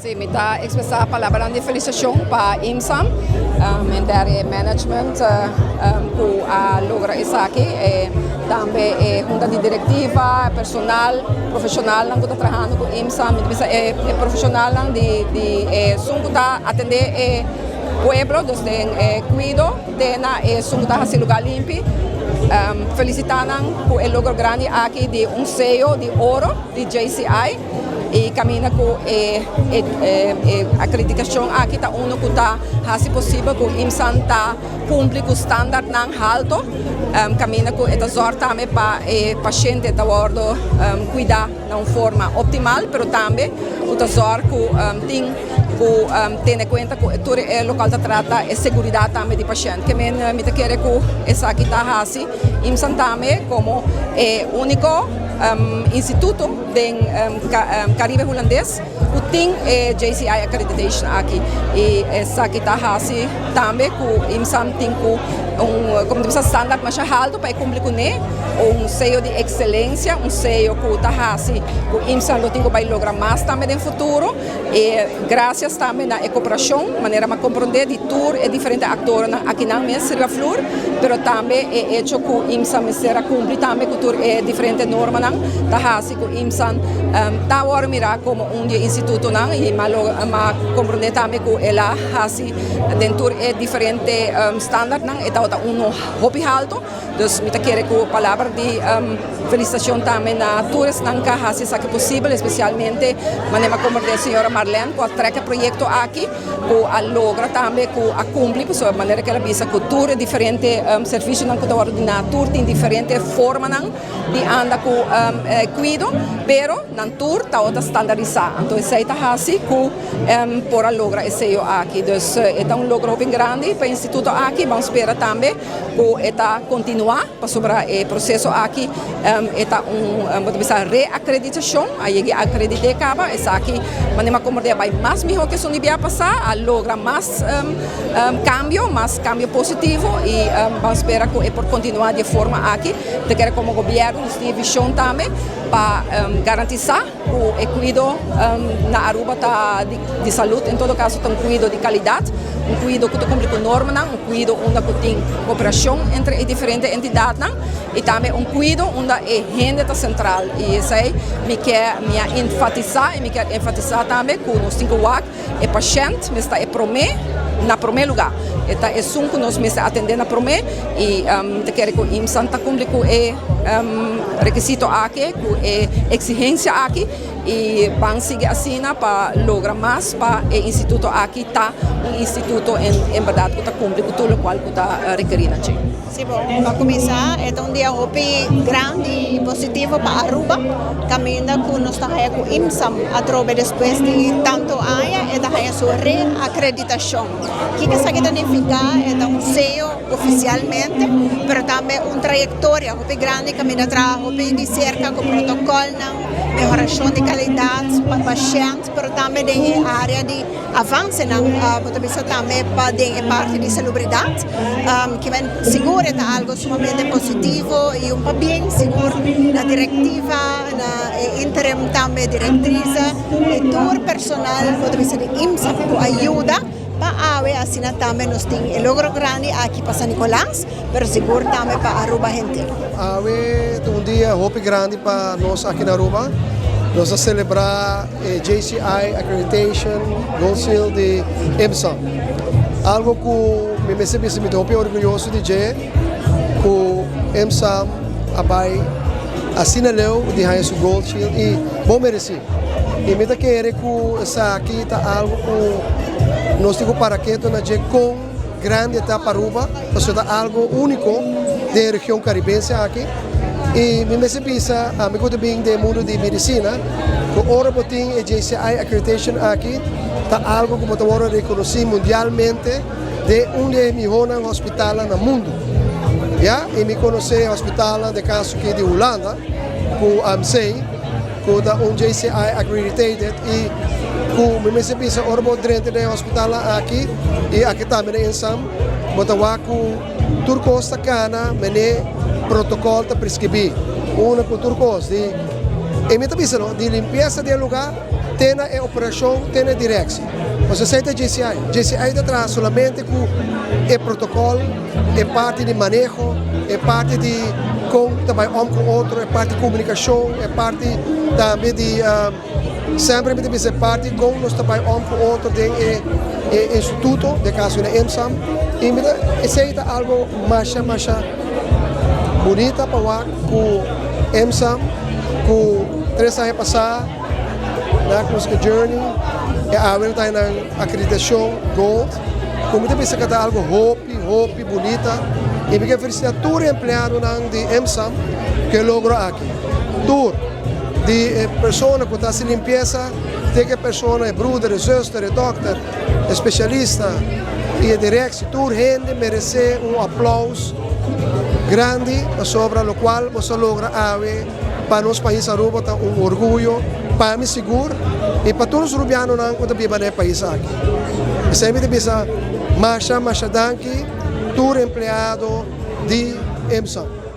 Sí, mi ta expresa palabranan di felicitacion pa IMSAM, henter e management cu a logra esaki, e tambe e hunta di directiva, e personal, profesionalnan cu ta trahando cu IMSAM, mi ta bisa e profesionalnan di di esun cu ta atende e pueblo, dus den e cuido te na esun cu ta haci lugar limpi. Felicita nan cu e logro grandi aki di un seyo di oro di JCI. E caminda cu e acreditacion aki ta uno cu ta haci posibel cu IMSAN ta cumpli cu standardnan halto, caminda cu e ta zorg tambe pa e paciente ta wordo cuida na un forma optimal, pero tambe cu ta zorg cu tin cu tene cuenta cu tur e local ta trata e seguridad tambe di pashent. Ke men mi ta kere cu esaki ta haci IMSAN tambe como e unico instituto den Caribe Hulandes cu tin e JCI accreditation aki y esaki ta haci tambe cu IMSAN tin cu un como ta bisa standard masha halto pa e cumpli cune, un seyo di excelencia, un seyo cu ta haci cu IMSAN lo tin cu bay logra mas tambe den futuro y gracias tambe na e cooperacion manera mi a comprende di tur e diferente actornan akinan mes riba flur pero tambe e hecho cu IMSAN mester a cumpli tambe cu tur e diferente normanan ta haci cu IMSAN ta worde mira como un di e institutonan y mi a comprende tambe cu el a haci den tur e diferente standardnan e tabata uno hopi halto. Dus mi ta kere ku palabra di felisitashon tambe na tur esnan ku a hasi esaki posibel, espesialmente manera mi a komprendé señora Marlene ku a trek e proyekto aki, ku a logra tambe ku a kumpli pasobra manera ku el a bisa ku tur e diferente servisionan ku ta wòrdu duna tur tin diferente formanan di anda ku kuido, pero nan tur tabata standarisá. Anto esei ta hasi ku por a logra e seyo aki. Dus e ta un logro hopi grandi pa e instituto aki. Ban spera tambe ku e ta kontinuá pasobra e proseso aki e ta un bo ta bisa reakreditashon, a yega e akredit'é kaba, esaki manera mi a komprendé a bai mas mihó ku esun di bia pasá, a logra mas kambio, mas kambio positivo i ban spera ku e por kontinuá di e forma aki. Ta kere komo gobièrnu nos tin e vishon tambe pa garantisá Cu e cuido na Aruba ta di salud, en todo caso ta un cuido di calidad, un cuido cu ta cumpli cu normanan, un cuido unda cu tin cooperacion entre e diferente entidadnan y tambe un cuido unda e hende ta central. Y esey mi kier mi a enfatisa y mi kier enfatisa tambe cu nos tin cu wak E pashènt mester ta e promé na promé lugá. E ta esun ku nos mester atendé na promé i mi ta kere ku IMSAN ta kumpli ku e rekisito aki, ku e eksigensia aki i ban sigui asina pa logra mas pa e instituto aki ta un instituto en bèrdat ku ta kumpli ku tur lokual ku ta rekerí na dje. Si bo pa cuminsa e ta un dia hopi grandi y positivo pa Aruba caminda cu nos ta haya cu IMSAM atrobe despues di tanto aña e ta haya su reacreditacion. Kico esaki ta nifica? E ta un seyo oficialmente pero tambe un trayectoria hopi grandi caminda traha hopi di cerca cu protocolnan, mehoracion di calidad pa pashent pero tambe den e area di Avansenan bo ta bisa tambe pa den e parti di salubridat, kimen sigur e ta algo sumamente positivo y un pabien sigur na directiva, na e interim tambe directrice y tur personal bo ta bisa di IMSA cu a yuda pa awe asina tambe nos tin e logro grandi aki pa San Nicolas pero sigur tambe pa Aruba henter. Awe ta un dia hopi grandi pa nos aki na Aruba. Nos ta celebra E JCI Accreditation Gold Seal di IMSA. Algo ku mi mester bisa mi ta hopi orguyoso di dje ku IMSA a bai asina leu di haña su Gold Shield i bon meresí. I mi ta kere ku esaki ta algo ku nos tin ku para ketu na dje kon grandi ta pa Aruba pasobra ta algo úniko den e region karibense aki i mi mester bisa ami ku ta bin den e mundu di medisina ku ora bo tin e JCI accreditation aki ta algo ku bo ta wòrdu rekonosí mundialmente den un di e mihónan hospitalnan na mundu ya i mi konosé hospitalnan den kaso aki di Hulanda ku AMC. Ku ta un JCI accreditated i ku mi mester bisa ora bo drenta den e hospitalnan aki i aki tambe na INSAM bo ta wak ku tur kos ta kana mene protokòl ta preskribí. Una ku tur kos di. E mi ta bisa no, di limpiesa di e lugar, te na e operacion, te na e directie. Pasobra esey ta JCI. JCI ta traha solamente cu e protocol, e parti di maneho, e parti di con ta bay om cu otro, e parti comunicacion, e parti tambe di, semper mi ta bisa e parti con nos ta bay om cu otro den e e instituto, den caso na IMSAM. Y mi ta, esey ta algo masha masha bunita pa wak cu IMSAM cu 3 aña pasa na cuminsa journey e awe nan ta haña nan acreditacion gold. Cu mi ta bisa cu ta algo hopi hopi bunita y mi ke felicita tur e empleadonan di IMSAM cu e logro aki. Tur, di e persona cu ta haci limpieza te cu e persona, e broeder, e zuster, e dokter, e specialista y e directie, tur hende merece un aplaus grandi pasobra locual boso a logra awe pa nos pais Aruba ta un orguyo pa mi sigur y pa tur nos Rubianonan cu ta biba na e pais aki. Esey mi ta bisa masha masha danki tur empleado di IMSAM.